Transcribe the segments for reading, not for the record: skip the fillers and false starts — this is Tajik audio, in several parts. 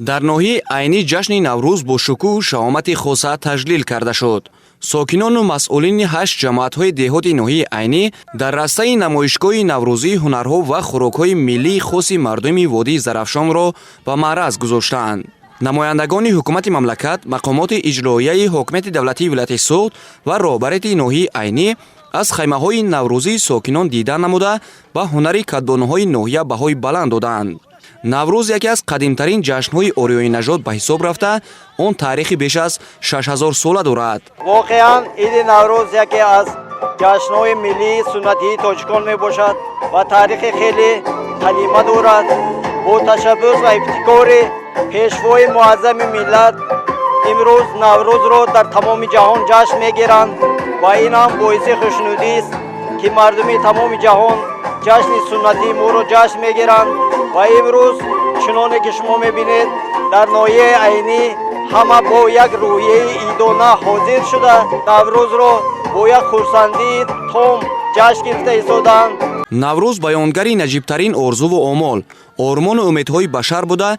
Дар ноҳияи Айнӣ ҷашни Наврӯз бо шукӯҳу шаҳомати хоса таҷлил карда шуд. Сокинону масъулини ҳашт ҷамоатҳои деҳоти ноҳияи Айнӣ дар растаи намоишгоҳи наврӯзии ҳунарҳо ва хӯрокҳои миллии хоси мардуми водии Зарафшонро ба маъраз гузоштаанд. Намояндагони ҳукумати мамлакат, мақомоти иҷроияи ҳокимияти давлатии вилояти Суғд ва роҳбарияти ноҳияи Айнӣ аз хаймаҳои наврӯзии сокинон дида намуда, ба ҳунари кадбонуҳои ноҳия баҳои баланд додаанд. Наврӯз яке аз қадимтарин ҷашнҳои ориёинажод ба ҳисоб рафта, он таърихи беш аз 6000 сола дорад. Воқеан, иди Наврӯз яке аз ҷашнҳои миллии суннатии тоҷикон мебошад ва таърихи хеле қадима дорад. Бо ташаббус ва ибтикори Пешвои муаззами миллат имрӯз Наврӯзро дар тамоми ҷаҳон ҷашн мегиранд ва ин ҳам боиси хушнудист, ки мардуми тамоми ҷаҳон ҷашни суннатии моро ҷашн мегиранд. Ва имрӯз, чуноне ки шумо мебинед, дар ноҳияи Айнӣ ҳама бо як рӯҳияи идона ҳозир шуда, Наврӯзро бо як хурсандии том ҷашн гирифта истодаанд. Наврӯз баёнгари наҷибтарин орзуву омол, ормону умедҳои башар буда,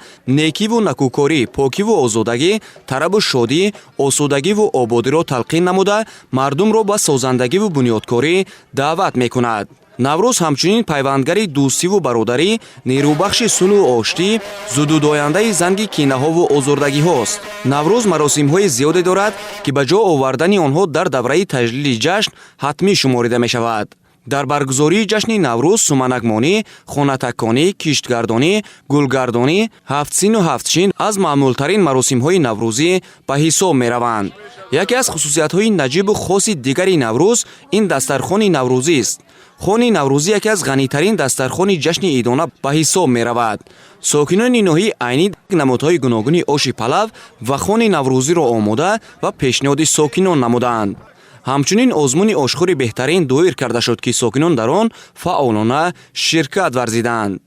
некиву накӯкорӣ, покиву озодагӣ, тарабу шодӣ, осудагиву ободиро талқин намуда, мардумро ба созандагиву бунёдкорӣ даъват мекунад. Наврӯз ҳамчунин пайвандгари дӯстиву бародарӣ, нерӯбахши сулҳу оштӣ, зудудояндаи занги кинаҳову озурдагиҳост. Наврӯз маросимҳои зиёде дорад, ки ба ҷо овардани онҳо дар давраи таҷлили ҷашн ҳатмӣ шуморида мешавад. Дар баргузории ҷашни Наврӯз суманакмонӣ, хонатакконӣ, киштгардонӣ, гулгардонӣ, ҳафтсину ҳафтшин аз маъмултарин маросимҳои наврӯзӣ ба ҳисоб мераванд. Яке аз хусусиятҳои наҷибу хоси дигари Наврӯз ин дастархони наврӯзист. Хони наврӯзӣ яке аз ғанитарин дастархони ҷашни идона ба ҳисоб меравад. Сокинони ноҳияи Айнӣ намудҳои гуногуни оши палав ва хони наврӯзиро омода ва пешниҳоди сокинон намуданд. Ҳамчунин озмуни ошхӯри беҳтарин доир карда шуд, ки сокинон дар он фаъолона ширкат варзиданд.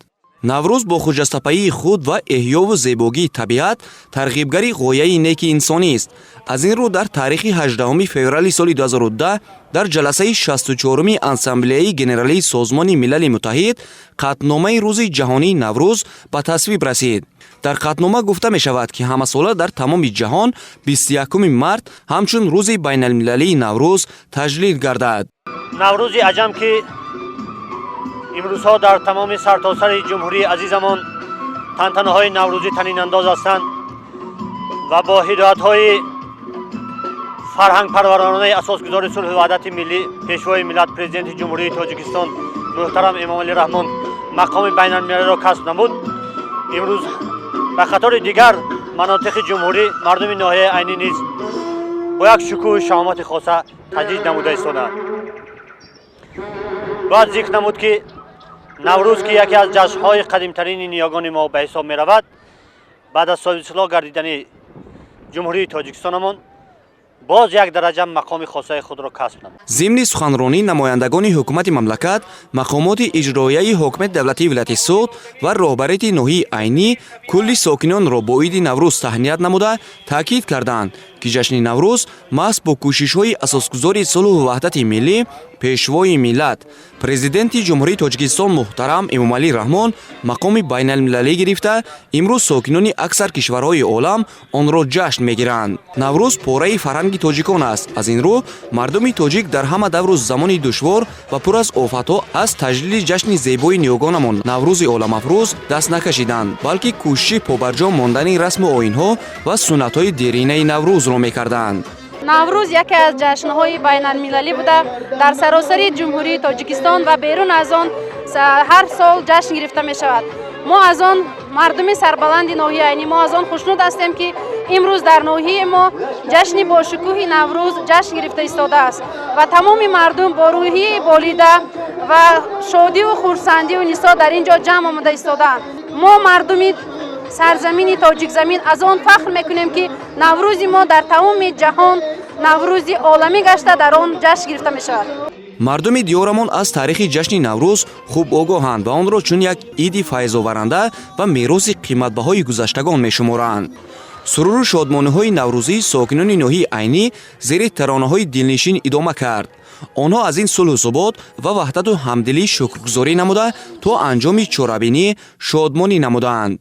Наврӯз бо хуҷастапаии худ ва эҳёву зебогии табиат тарғибгари ғояи неки инсонист. Аз ин рӯ дар таърихи 18 феврали соли 2010 дар ҷаласаи 64-уми Ассамблеяи Генералии Созмони Милали Муттаҳид қатъномаи Рӯзи ҷаҳонии Наврӯз ба тасвиб расид. Дар қатънома гуфта мешавад, ки ҳамасола дар тамоми ҷаҳон 21 март ҳамчун Рӯзи байналмилалии Наврӯз таҷлил гардад. Наврӯзи аҷам, ки имрӯзҳо дар тамоми сартосари ҷумҳурии азизамон тантанаҳои наврӯзӣ танинандоз ҳастанд ва бо ҳидоятҳои фарҳангпарваронаи Асосгузори сулҳу ваҳдати миллӣ, Пешвои миллат, Президенти Ҷумҳурии Тоҷикистон муҳтарам Эмомалӣ Раҳмон мақоми байналмилалиро касб намуд, имрӯз ба қатори дигар манотиқи ҷумҳурӣ мардуми ноҳияи Айнӣ низ бо як шукӯҳу шаҳомати хоса таҷлил намуда истодаанд. Бояд зикр намуд, ки Наврӯз, ки яке аз ҷашнҳои қадимтарини ниёгони мо ба ҳисоб меравад, баъд аз соҳибистиқлол гардидани Ҷумҳурии Тоҷикистонамон боз як дараҷа мақоми хосаи худро касб намуд. Зимни суханронӣ намояндагони ҳукумати мамлакат, мақомоти иҷроияи ҳокимияти давлатии вилояти Суғд ва роҳбарияти ноҳияи Айнӣ кулли сокинонро бо иди Наврӯз таҳният намуда, таъкид карданд, ки ҷашни Наврӯз маҳз бо кӯшишҳои Асосгузори сулҳу ваҳдати миллӣ, Пешвои миллат, Президенти Ҷумҳурии Тоҷикистон муҳтарам Эмомалӣ Раҳмон мақоми байналмилалӣ гирифта, имрӯз сокинони аксар кишварҳои олам онро ҷашн мегиранд. Наврӯз пораи фарҳанги тоҷикон аст. Аз ин рӯ мардуми тоҷик дар ҳама давру замони душвор ва пур аз офатҳо аз таҷлили ҷашни зебои ниёгонамон, Наврӯзи оламафрӯз, даст накашиданд, балки кӯшиши побарҷо мондани расму оинҳо ва суннатҳои деринаи Наврӯзро мекарданд. Наврӯз яке аз ҷашнҳои байналмилалӣ буда, дар саросари Ҷумҳурии Тоҷикистон ва берун аз он ҳар сол ҷашн гирифта мешавад. Мо аз он, мардуми сарбаланди ноҳияи Айнӣ, мо аз он хушнуд ҳастем, ки имрӯз дар ноҳияи мо ҷашни бошукӯҳи Наврӯз ҷашн гирифта истодааст ва тамоми мардум бо рӯҳияи болида ва шодиву хурсандиву нисо дар ин ҷо ҷамъ омада истодаанд. Мо, мардуми сарзамини тоҷикзамин, аз он фахр мекунем, ки Наврӯзи мо дар тамоми ҷаҳон Наврӯзи оламӣ гашта, дар он ҷашн гирифта мешавад. Мардуми диёрамон аз таърихи ҷашни Наврӯз хуб огоҳанд ва онро чун як иди файзоваранда ва мероси қиматбаҳои гузаштагон мешуморанд. Суруру шодмониҳои наврӯзии сокинони ноҳияи Айнӣ зери таронаҳои дилнишин идома кард. Онҳо аз ин сулҳу субот ва ваҳдату ҳамдилӣ шукргузорӣ намуда, то анҷоми чорабинӣ шодмонӣ намуданд.